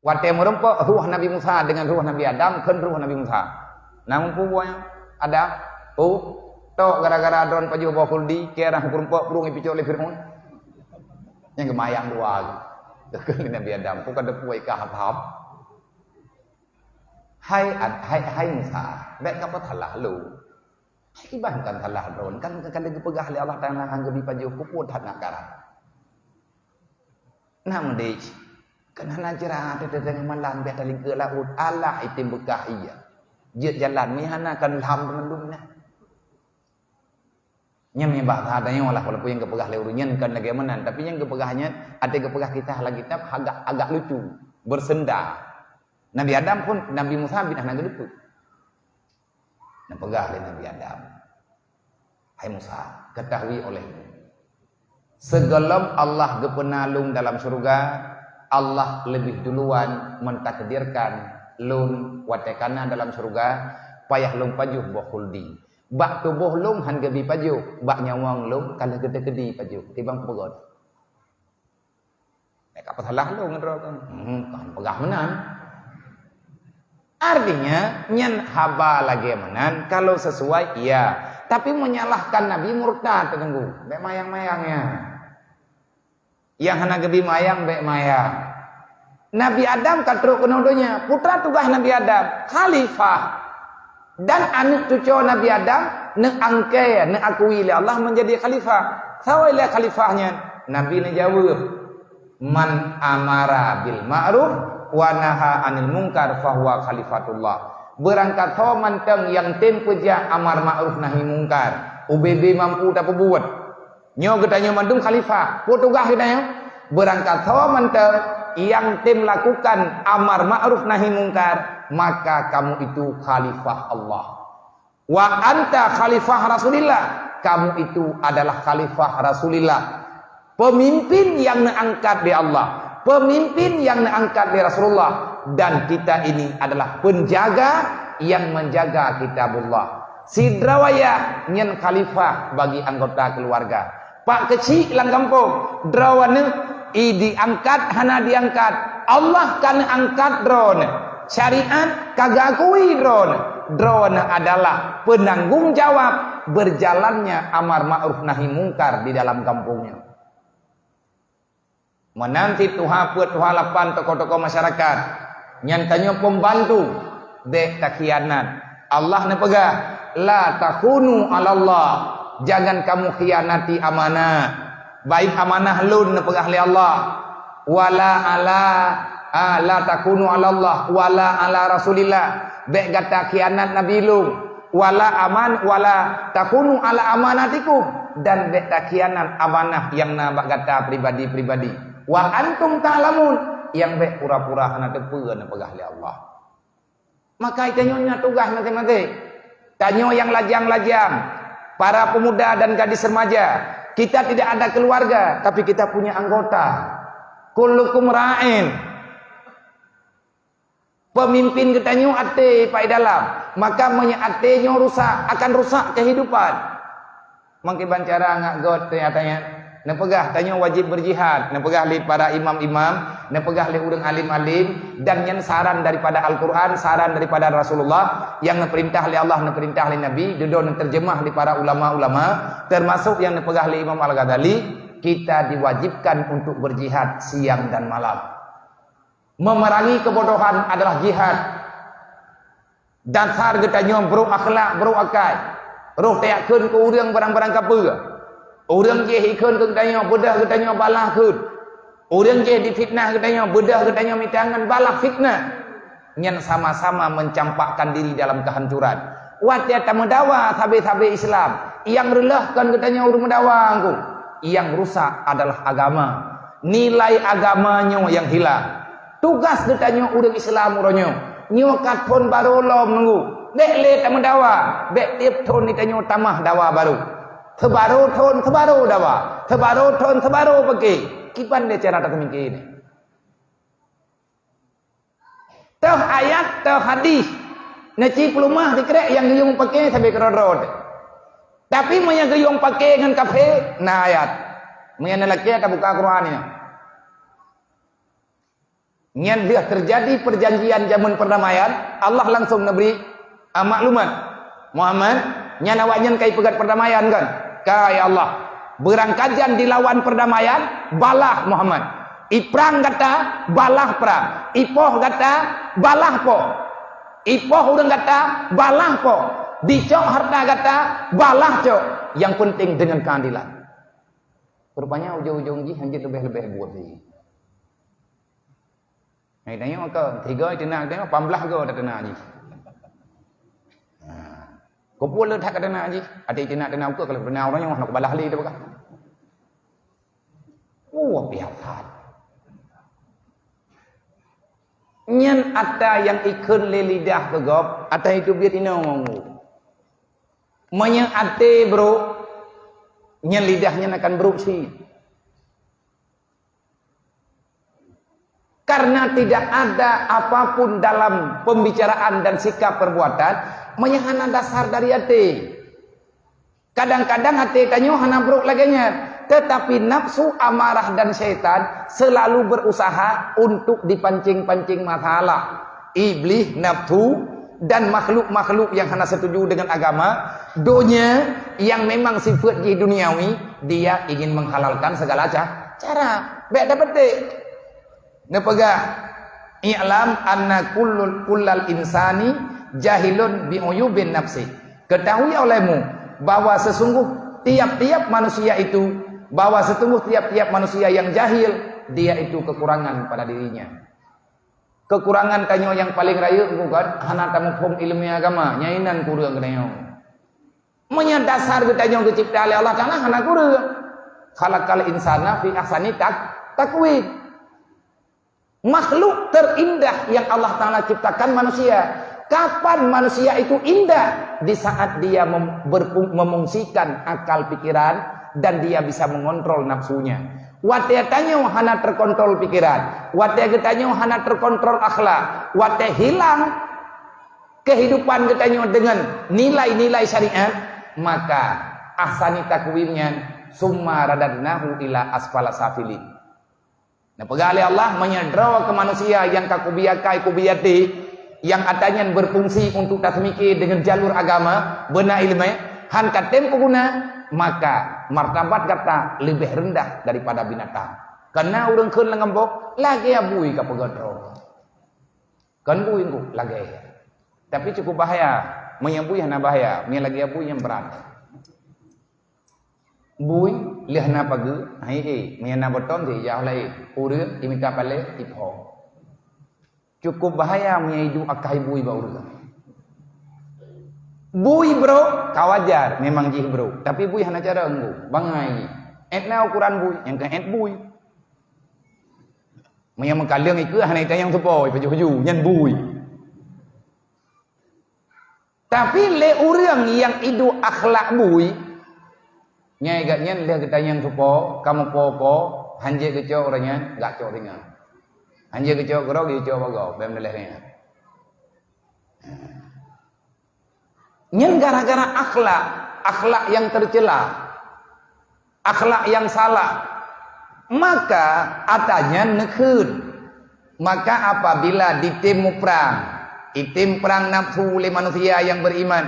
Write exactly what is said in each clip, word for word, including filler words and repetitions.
Watée meurumpok ruh Nabi Musa deungon ruh Nabi Adam, kheun ruh Nabi Musa. Na muphom buet nyan? Adam, oh, tok gara-gara droeneuh pajoh boh khuldi, keu rhah meurumpok prueng ipicok lé Firaun. Nyang geumayang dua. Kheun Nabi Adam, "Peue ka teupeue ka hab-hab?" Hai Ad-, hai, hai Musa, bék ka peusalah lôn. Hai kiban kan salah droen, kan, kan geupeugah lé Allah Taala han geubi pajoh, keupeue that na kara. Na meudeh, kan hana jrat, teuteungoh malam, bék talingkeue laôt, alah item beukah ié. Jeuet jalan, meuhana kan lham teumandum na. Nyan meubahagia tanyoe lah, walaupun nyang geupeugah lé ureuëng nyan kon lagée meunan, tapi nyang geupeugah nyan, até geupeugah kisah lam kitab agak, agak lucu, beusenda. Nabi Adam pun, Nabi Musa bit hana geudeungoe. Neupeugah lé Nabi Adam, "Hai Musa, ketahui olehmu, sigohlom Allah geupeuna lôn dalam syeuruga, Allah leubeh duluan mentakdirkan lôn watée kana dalam syeuruga payah lôn pajoh boh khuldi. Bak tuboh lôn han geubi pajoh, bak nyawöng lôn ka lheueh geuteukeudi pajoh." Kiban peugah. Bék ka peusalah lôn ngon droe keuh. Hmm, kan peugah meunan. Artinya, nyan haba lagée meunan, kalau sesuai, iya. Tapi menyalahkan Nabi murtad, teungku. Bék mayang-mayang, ya. Nyang hana geubi mayang, bék mayang. Nabi Adam ka trok keunoe donya. Peue tugaih Nabi Adam? Khalifah. Dan aneuëk cucoe Nabi Adam neuangkée, neuakui lé Allah menjadi khalifah. Saboh lé khalifah nyan, Nabi neujaweueb, "Man amara bil ma'ruf wa naha 'anil munkar fahuwa khalifatullah." Beurangkat soe mantong nyang tem peujak amar ma'ruf nahi mungkar, ubé-bé mampu tapeubuet. Nyoe geutanyoe mandum khalifah. Peue tugaih geutanyoe? Beurangkat soe mantong nyang tem lakukan amar ma'ruf nahi mungkar, maka kamu itu khalifah Allah. "Wa anta khalifah Rasulillah." Kamu itu adalah khalifah Rasulillah. Pemimpin yang neuangkat lé Allah. Pemimpin yang neuangkat lé Rasulullah. Dan kita ini adalah penjaga yang menjaga kitabullah. Sidroe wayah nyan khalifah bagi anggota keluarga. Pak keuchik lam gampông, droeneuh i diangkat hana diangkat, Allah ka neuangkat droeneuh. Syariat ka geuakui droeneuh. Droeneuh adalah penanggung jawab berjalannya amar ma'ruf nahi mungkar di dalam gampông nyoe. Meunan cit tuha peuet, tuha lapan, tokoh-tokoh masyarakat. Nyan tanyoe pembantu, bék takhianat. Allah neupeugah, "La takhunu 'alallah." Jangan kamu khianati amanah. Baik amanah lôn neupeugah lé Allah. "Wala 'ala, a, la takhunu 'alallah, wala 'ala Rasulillah." Bék gata khianat Nabi lôn. "Wala aman, wala takhunu 'ala amanatikum." Dan bék takhianat amanah nyang na bak gata pribadi-pribadi. "Wa antum ta'lamun." Nyang bék pura-pura hana teupeue neupeugah lé Allah. Maka tanyoe na tugaih maséng-maséng. Tanyoe nyang lajang-lajang, para pemuda dan gadis remaja, kita tidak ada keluarga, tapi kita punya anggota. Kullukum ra'in. Pemimpin geutanyoe até pai dalam, maka meunyoe até nyoe rusak, akan rusak kehidupan. Mangkiban cara ngak göt teunyata nyan. Neupeugah tanyoe wajib berjihad, neupeugah lé para imam-imam, neupeugah lé ureuëng alim-alim, dan nyan saran daripada Al-Quran, saran daripada Rasulullah, nyang neupeurintah lé Allah, neupeurintah lé Nabi, dudoe neuterjemah lé para ulama-ulama, termasuk nyang neupeugah lé Imam Al-Ghazali, kita diwajibkan untuk berjihad siang dan malam. Memerangi kebodohan adalah jihad. Dasar geutanyoe brok akhlak, brok akai. Roh tajak kheun keu ureuëng barang-barang kapeue. Ureuëng jéh ikheun keu geutanyoe, beudôh geutanyoe balah kheun. Ureuëng jéh difitnah geutanyoe, beudôh geutanyoe mita ngon balah fitnah. Nyan sama-sama mencampakkan diri dalam kehancuran. Watée tameudawa sabe-sabe Islam, nyang reuloh kon geutanyoe ureuëng meudawa engku. Nyang rusak adalah agama. Nilai agama nyoe nyang hilang. Tugaih geutanyoe ureuëng Islam uroe nyoe, nyoe ka thon barô lom nunggu. Bék lé tameudawa, bék tieb thon geutanyoe tamah dawa barô. Seubarô thon, seubarô dawa. Seubarô thon, seubarô paké. Kiban lé cara tateumike nyoe. Toh ayat, toh hadis. Neuci peuleumah sikrek nyang geuyue paké sabe keudroe-droe. Tapi meunyoe geuyue paké ngon kafé, na ayat. Meunyoe na lakée tabuka Quran nyoe. Nyan lheueh teujadi peujanjian jameun peurdamaian, Allah langsong neubri, ah, maklumat, "Muhammad, nyan awaknyan ka ipeugét peurdamaian kan? Ka, ya Allah, beurangkajan dilawan peurdamaian, balah Muhammad. Iprang gata, balah prang. Ipoh gata, balah poh. Ipoh ureuëng gata, balah poh. Dicok hareuta gata, balah cok. Nyang peunteng deungon keuadilan." Rupanya ujong-ujong jih hanjeuet leubeh-leubeh buet jih. Hai tanyoe ka, tiga teunak tanyoe, pamblah go teunak jih. Ha. Keupeue le that ka teunak jih? Até teunak-teunak ukeue kalau teunak ureuëng nyoe hana kubalah lé teupeugah. Oh, biasa. Nyan ata nyang ikheun lé lidah keu gob, ata itu biet inoe ngon. Meunyoe até brok, nyan lidah nyan akan brok cit. Karena tidak ada apapun dalam pembicaraan dan sikap perbuatan meunyoe hana dasar dari até. Kadang-kadang até tanyoe hana brok lagée nyan, tetapi nafsu, amarah, dan syaitan selalu berusaha untuk dipancing-pancing masalah. Iblih, nafsu, dan makhluk-makhluk yang hana setuju dengan agama, donya yang memang sifat jih duniawi, dia ingin menghalalkan segala ca-, cara. Bék tapeuteh. Neupeugah, "I'lam anna kullul, kullal insani jahilun bi uyubin nafsi." Ketahui olehmu bahwa sesungguh tiap-tiap manusia itu, bahwa sesungguh tiap-tiap manusia yang jahil, dia itu kekurangan pada dirinya. Kekurangan tanyoe nyang paleng rayeuk bukan hana tamuphom ileumé agama, nyan inan kureueng geutanyoe. Meunyoe dasar geutanyoe geucipta lé Allah Taala hana kureueng. "Khalaqal insana fi ahsani tak-, takwim." Makhluk terindah yang Allah Taala ciptakan manusia. Kapan manusia itu indah? Di saat dia mem-, berfung-, memungsikan akal pikiran dan dia bisa mengontrol nafsunya. Watée tanyoe hana terkontrol pikiran, watée geutanyoe hana terkontrol akhlak, watée hilang kehidupan geutanyoe deungon nilai-nilai syariat, maka ahsani takwim nyan, "Summa radadnahu ila asfala safilin." Neupeugah lé Allah, "Meunyoe droe keu manusia nyang ka kubiakai, kubiati, nyang ata nyan berfungsi untuk taseumiké deungon jalur agama, beuna ileumé, han ka tem peuguna, maka martabat gata leubeh rendah daripada binatang." Kana ureuëng kheun lam gampông, "Lagée bui ka peugét droe." Kon bui engku lagée. Tapi cukup bahaya. Meunyoe bui hana bahaya, meunyoe lagée bui nyang brat. Bui lheueh na pageue, hai eh, meunyoe na beuton di ijak laén. Ureuëng imita palée, iphom. Cukup bahaya meunyoe iduek akai bui bak ureuëng. Bui brok, ka wajar, memang jih brok. Tapi bui hana cara engku, bangai jih. Ét na ukuran bui, nyang ka ét bui. Meunyoe meukaleueng ikeue hana itanyong teupo, ipajoh-joh, nyan bui. Tapi lé ureuëng nyang iduek akhlak bui, nyai gak nyan lheueh geutanyong teupo, kamoe po-po, hanjeuet geucok ureuëng nyan, gak cok ringan. Hanjeuet geucok keudroe, geucok bagoe, bèk meuleh ringan. Nyan gara-gara akhlak, akhlak nyang teucela, akhlak nyang salah. Maka ata nyan neukheun. Maka apabila ditem muprang, item prang nafsu lé manusia nyang beriman,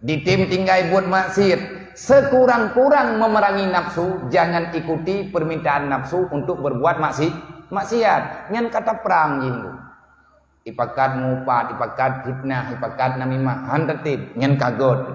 ditem tinggai buet maksiat, sekurang-kurang memerangi nafsu, jangan ikuti permintaan nafsu untuk berbuat maksi-, maksiat. Nyan ka taprang jih. Ipakat mupat, ipakat fitnah, ipakat namimah, han teutem, nyan ka göt.